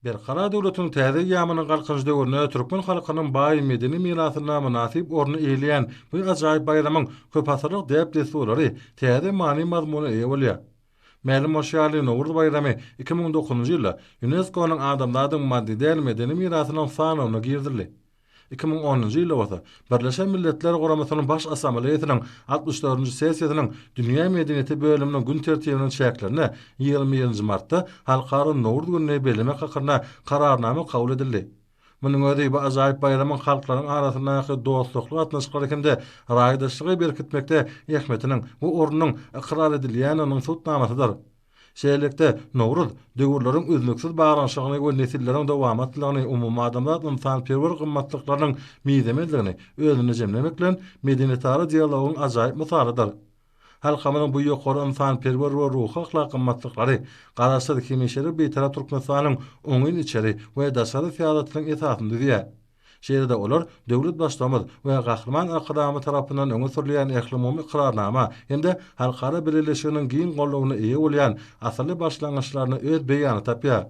Berkarar döwletiň täze eýýamynyň Galkynyş döwründe türkmen halkynyň baý medeni mirasynda mynasyp orny eýeleýän bu ajaýyp baýramyň köpasyrlyk däp-dessurlary täze many-mazmuna eýe bolýar. Mälim bolşy ýaly, Nowruz baýramy 2009-njy ýylda ÝUNESKO-nyň Adamzadyň maddy däl medeni mirasynyň sanawyna girizildi. 2010-njy ýylda bolsa Birleşen Milletler Guramasynyň Baş Assambleýasynyň 64-nji sessiýasynyň Dünýä medeniýeti bölüminiň gün tertibiniň çäklerinde 21-nji martda Halkara Nowruz gününi bellemek hakynda Kararnama kabul edildi. Munuň özi bu ajaýyp baýramyň halklaryň arasyndaky dostlukly gatnaşyklary hem-de raýdaşlygy berkitmekde ähmiýetiniň we ornunyň ykrar edilýändiginiň subutnamasydyr. Şeýlelikde, Nowruz, döwürleriň üznüksiz baglanyşygyny we nesilleriň dowamatlygyny, umumadamzat ynsanperwer gymmatlyklarynyň mizemezligini özünde jemlemek bilen, medeniýetara dialogyň ajaýyp mysalydyr. Halkymyzyň bu ýokary ynsanperwer we ruhy-ahlak gymmatlyklary Garaşsyz, hemişelik Bitarap Türkmenistanyň oňyn içeri we daşary syýasatynyň esasyny düzýär. Şeýle-de olar döwlet Baştutanymyz we Gahryman Arkadagymyz tarapyndan öňe sürülýän ählumumy ykrarnama hem-de halkara bileleşiginiň giň goldawyna eýe bolýan asylly başlangyçlarynda öz beýanyny tapýar.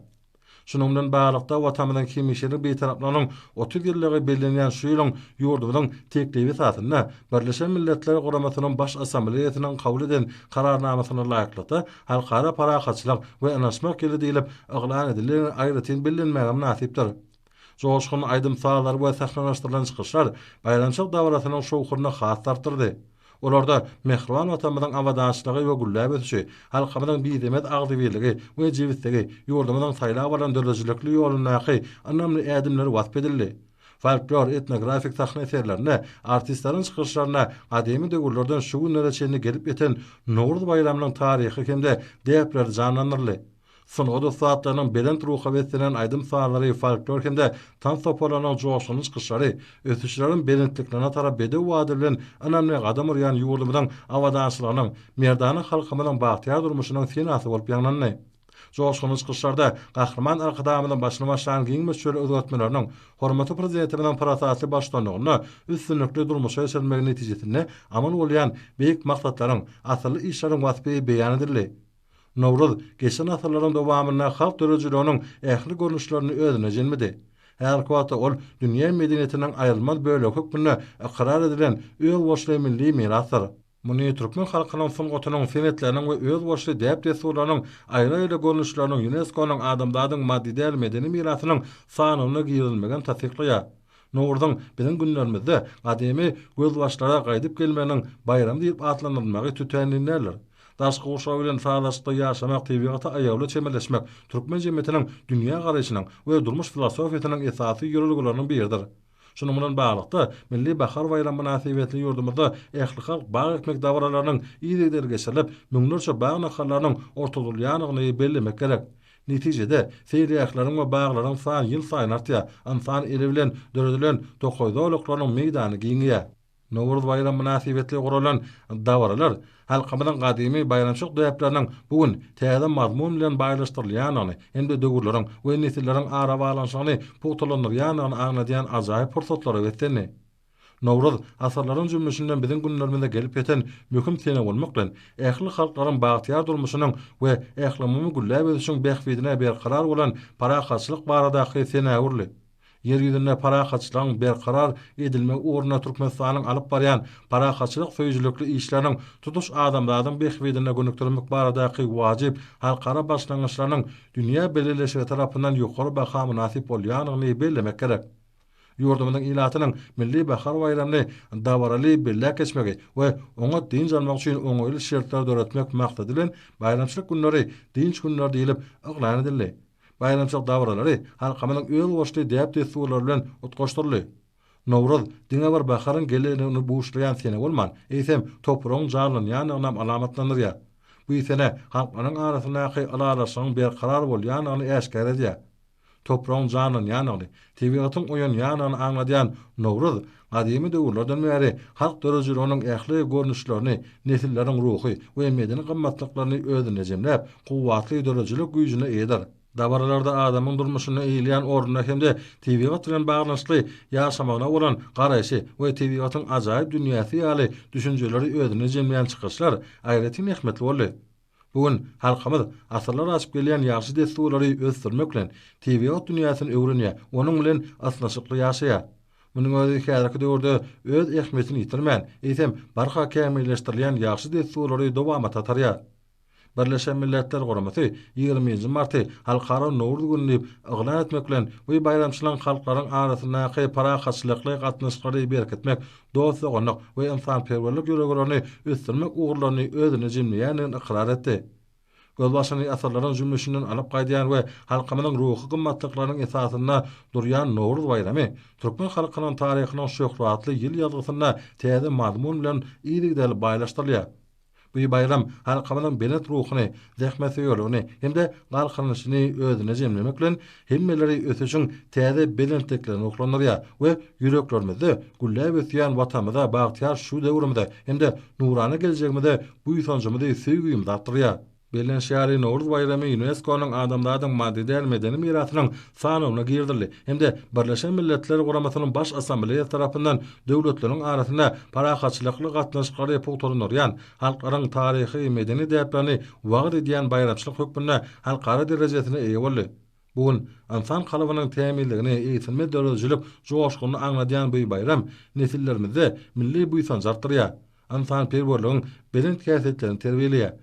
Şunuň bilen baglylykda, Watanymyzyň hemişelik Bitaraplygynyň 30 ýyllygy bellenýän şu ýylyň ýurdumyzyň teklibi esasynda Birleşen Milletler Guramasynyň Baş Assambleýasynyň kabul eden Kararnamasyna laýyklykda Halkara parahatçylyk we ynanyşmak ýyly diýlip yglan edilendigi aýratyn bellenmäge mynasypdyr. Joşgunly aýdym-sazlar we sahnalaşdyrylan çykyşlar baýramçylyk dabarasynyň şowhunyny has-da artdyrdy. Olarda mähriban Watanymyzyň abadançylygy we gülläp ösüşi, halkymyzyň mizemez agzybirligi we jebisligi, ýurdumyzyň saýlap alan döredijilikli ýolundaky ynamly ädimleri wasp edildi. Folklor, etnografik sahna eserlerinde, artistleriň çykyşlarynda gadymy döwürlerden şu günlere çenli gelip ýeten Nowruz baýramynyň taryhy hem-de däpleri janlandyryldy. Sungat ussatlarynyň belent ruha beslenen aýdym-sazlary, folklor hem-de tans toparlarynyň joşgunly çykyşlary ösüşleriň belentliklerine tarap bedew bady bilen ynamly gadam urýan ýurdumyzyň abadançylygynyň, merdana halkymyzyň bagtyýar durmuşynyň senasy bolup ýaňlandy. Joşgunly çykyşlarda Gahryman Arkadagymyzyň başyny başlan giň möçberli özgertmeleriniň hormatly Prezidentimiziň parasatly baştutanlygynda üstünlikli durmuşa geçirilmegi netijesinde amal bolýan beýik maksatlaryň, asylly işleriň waspy beýan edildi. Nowruz geçen asyrlaryň dowamynda halk döredijiliginiň ähli görnüşlerini özünde jemledi. Häzirki wagtda ol dünýä medeniýetiniň aýrylmaz bölegi hökmünde ykrar edilen özboluşly milli mirasdyr. Muny türkmen halkynyň sungatynyň, senetleriniň we özboluşly däp-dessurlarynyň aýry-aýry görnüşleriniň ÝUNESKO-nyň Adamzadyň maddy däl medeni mirasynyň sanawyna girizilmegi hem tassyklaýar. Nowruzyň biziň günlerimizde gadymy gözbaşlara gaýdyp gelmeginiň baýramy diýlip atlandyrylmagy tötänlin däldir. Daşky gurşaw bilen sazlaşykda ýaşamak, tebigata aýawly çemeleşmek türkmen jemgyýetiniň dünýä garaýşynyň we durmuş filosofiýasynyň esasy ýörelgeleriniň biridir. Şunuň bilen baglylykda, Milli bahar baýramy mynasybetli ýurdumyzda ählihalk bag ekmek dabaralarynyň yzygiderli geçirilip, müňlerçe bag nahallarynyň oturdylýandygyny bellemek gerek. Netijede, seýilgähleriň we baglaryň sany ýylsaýyn artýar, ynsan eli bilen döredilen tokaý zolaklarynyň meýdany giňeýär. Nowruz baýramy mynasybetli guralan dabaralar halkymyzyň gadymy baýramçylyk däpleriniň bu gün täze mazmun bilen baýlaşdyrylýandygyny hem-de döwürleriň we nesilleriň arabaglanyşygyny pugtalandyrýandygyny aňladýan ajaýyp pursatlara beslendi. Nowruz asyrlaryň jümmüşinden biziň günlerimize gelip ýeten möhüm sene bolmak bilen, ähli halklaryň bagtyýar durmuşynyň we ählumumy gülläp ösüşiň bähbidine berkarar bolan parahatçylyk baradaky senä öwrüldi. Ýer ýüzünde parahatçylygyň berkarar edilmegi ugrunda Türkmenistanyň alyp barýan parahatçylyk söýüjilikli işleriniň tutuş adamzadyň bähbidine gönükdirilmek baradaky wajyp halkara başlangyçlarynyň dünýä bileleşigi tarapyndan ýokary baha mynasyp bolýandygyny bellemek gerek. Ýurdumyzyň ilatynyň Milli bahar baýramyny dabaraly belläp geçmegi we oňat dynç almak üçin oňaýly şertleri döretmek maksady bilen, baýramçylyk günleri dynç günleri diýlip yglan edildi. Baýramçylyk dabaralary halkymyzyň özboluşly däp-dessurlary bilen utgaşdyryldy. Nowruz diňe bir baharyň gelendigini buşlaýan sene bolman, eýsem, topragyň janlanýandygynam alamatlandyrýar. Bu sene halklaryň arasyndaky ylalaşygyň berkarar bolýandygyny äşgär edýär. Topragyň janlanýandygyny, tebigatyň oýanýandygyny aňladýan Nowruz gadymy döwürlerden bäri halk döredijiliginiň ähli görnüşlerini, nesilleriň ruhy we medeni gymmatlyklaryny özünde jemläp, kuwwatly döredijilik güýjüne eýedir. Dabaralarda adamyň durmuşynda eýeleýän ornuna hem-de tebigat bilen baglanyşykly ýaşamagyna bolan garaýşy we tebigatyň ajaýyp dünýäsi ýaly düşünjeleri özünde jemleýän çykyşlar aýratyn ähmiýetli boldy. Bu gün halkymyz asyrlar aşyp gelýän ýagşy dessurlary ösdürmek bilen, tebigat dünýäsini öwrenýär, onuň bilen ysnyşykly ýaşaýar. Munuň özi häzirki döwürde öz ähmiýetini ýitirmän, eýsem, barha kämilleşdirilýän ýagşy dessurlary dowamata atarýar. Birleşen Milletler Guramasy ýigriminji marty Halkara Nowruz güni diýip yglan etmek bilen, bu baýramçylygyň halklaryň arasyndaky parahatçylykly gatnaşyklary berkitmek, dost-doganlyk we ynsanperwerlik ýörelgelerini ösdürmek ugurlaryny özünde jemleýändigini ykrar etdi. Gözbaşyny asyrlaryň jümmüşinden alyp gaýdýan we halkymyzyň ruhy gymmatlyklarynyň esasynda durýan Nowruz baýramy türkmen halkynyň taryhynyň şöhratly ýyl ýazgysynda täze mazmun bilen yzygiderli baýlaşdyrylýar. Bu baýram halkymyzyň belent ruhuny, zähmetsöýerligini hem-de galkynyşyny özünde jemlemek bilen, hemmeleri ösüşiň täze belentliklerine ruhlandyrýar we ýüreklerimizde gülläp ösýän Watanymyza, bagtyýar şu döwrümize hem-de nurana geljegimize buýsanjymyzy, söýgimizi artdyrýar. Bellenişi ýaly, Nowruz baýramy ÝUNESKO-nyň Adamzadyň maddy däl medeni mirasynyň sanawyna girizildi hem-de Birleşen Milletler Guramasynyň Baş Assambleýasy tarapyndan döwletleriň arasynda parahatçylykly gatnaşyklary pugtalandyrýan, halklaryň taryhy-medeni däplerini wagyz edýän baýramçylyk hökmünde halkara derejesine eýe boldy. Bu gün ynsan kalbynyň tämizligini, egsilmez döredijilik joşgunyny aňladýan bu baýram nesillerimizde milli buýsanjy artdyrýar, ynsanperwerligiň belent häsiýetlerini terbiýeleýär.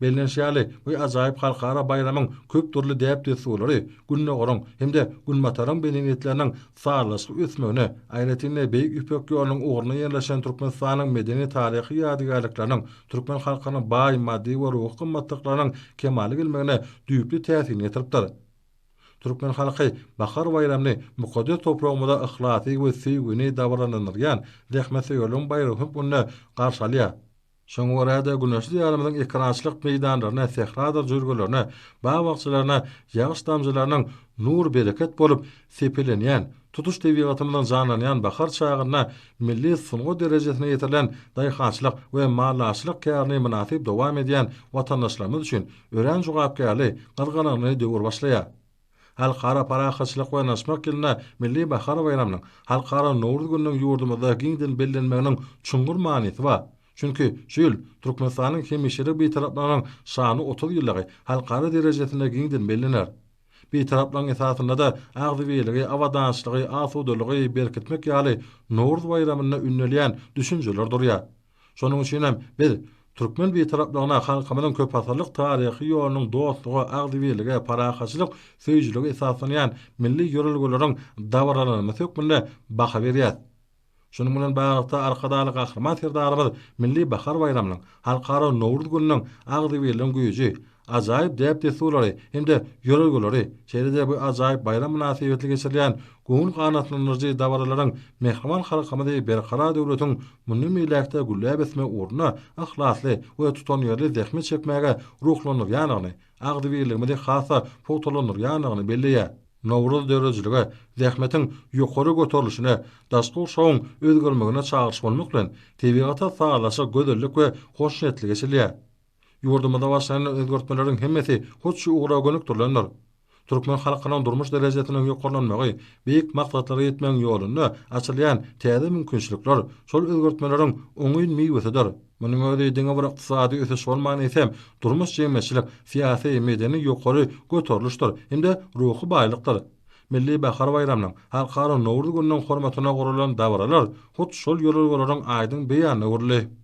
Bellenişi ýaly, bu ajaýyp halkara baýramyň köp dürli däp-dessurlary Gündogaryň hem-de Günbataryň medeniýetleriniň sazlaşykly ösmegine, aýratyn-da, Beýik Ýüpek ýolunyň ugrunda ýerleşen Türkmenistanyň medeni-taryhy ýadygärlikleriniň, türkmen halkynyň baý maddy we ruhy gymmatlyklarynyň kemala gelmegine düýpli täsirini ýetiripdir. Türkmen halky Bahar baýramyny mukaddes topragymyza yhlasy we söýgüni dabaralandyrýan zähmetsöýerligiň baýramy hökmünde garşy alýar. Şoňa görä-de, güneşli Diýarymyzyň ekerançylyk meýdanlaryna, sähradyr jülgelerine, bag-bakjalaryna ýagyş damjalarynyň nur-bereket bolup sepelenýän, tutuş tebigatymyzyň janlanýan bahar çagynda milli sungat derejesine ýetirilen daýhançylyk we maldarçylyk kärini mynasyp dowam edýän watandaşlarymyz üçin örän jogapkärli, gyzgalaňly döwür başlaýar. Halkara parahatçylyk we ynanyşmak ýylynda Milli bahar baýramynyň, Halkara Nowruz gününiň ýurdumyzda giňden bellenmeginiň çuňňur manysy bar. Çünki şu ýyl Türkmenistanyň hemişelik Bitaraplygynyň şanly 30 ýyllygy halkara derejesinde giňden bellener. Bitaraplygyň esasynda-da agzybirligi, abadançylygy, asudalygy berkitmek ýaly Nowruz baýramynda ündelýän düşünjeler durýar. Şonuň üçin hem biz türkmen Bitaraplygyna halkymyzyň köpasyrlyk taryhy ýolunyň dostluga, agzybirlige, parahatçylyk söýüjilige esaslanýan milli ýörelgeleriň dabaralanmasy hökmünde baha berýäris. Şunuň bilen baglylykda, Arkadagly Gahryman Serdarymyz Milli bahar baýramynyň, Halkara Nowruz gününiň agzybirligiň güýji, ajaýyp däp-dessurlary hem-de ýörelgeleri, şeýle-de bu ajaýyp baýram mynasybetli geçirilýän göwün ganatlandyryjy dabaralaryň mähriban halkymyzy Berkarar döwletiň mundan beýläk-de gülläp ösmegi ugrunda yhlasly we tutanýerli zähmet çekmäge ruhlandyrýandygyny, agzybirligimizi has-da pugtalandyrýandygyny belleýär. Nowruz döredijilige, zähmetiň ýokary göterilişine, daşky gurşawyň özgermegine çagyryş bolmak bilen, tebigata sazlaşyk, gözellik we hoşniýetlilik eçilýär. Ýurdumyzda başlanan özgertmeleriň hemmesi hut şu ugra gönükdirilendir. Türkmen halkynyň durmuş derejesiniň ýokarlanmagy, beýik maksatlara ýetmegiň ýolunda açylýan täze mümkinçilikler şol özgertmeleriň oňyn miwesidir. Munuň özi diňe bir ykdysady ösüş bolman, eýsem, durmuş-jemgyýetçilik, syýasy, medeni ýokary göterilişdir hem-de ruhy baýlykdyr. Milli bahar baýramynyň, Halkara Nowruz gününiň hormatyna guralan dabaralar hut şol ýörelgeleriň aýdyň beýanyna öwrüldi.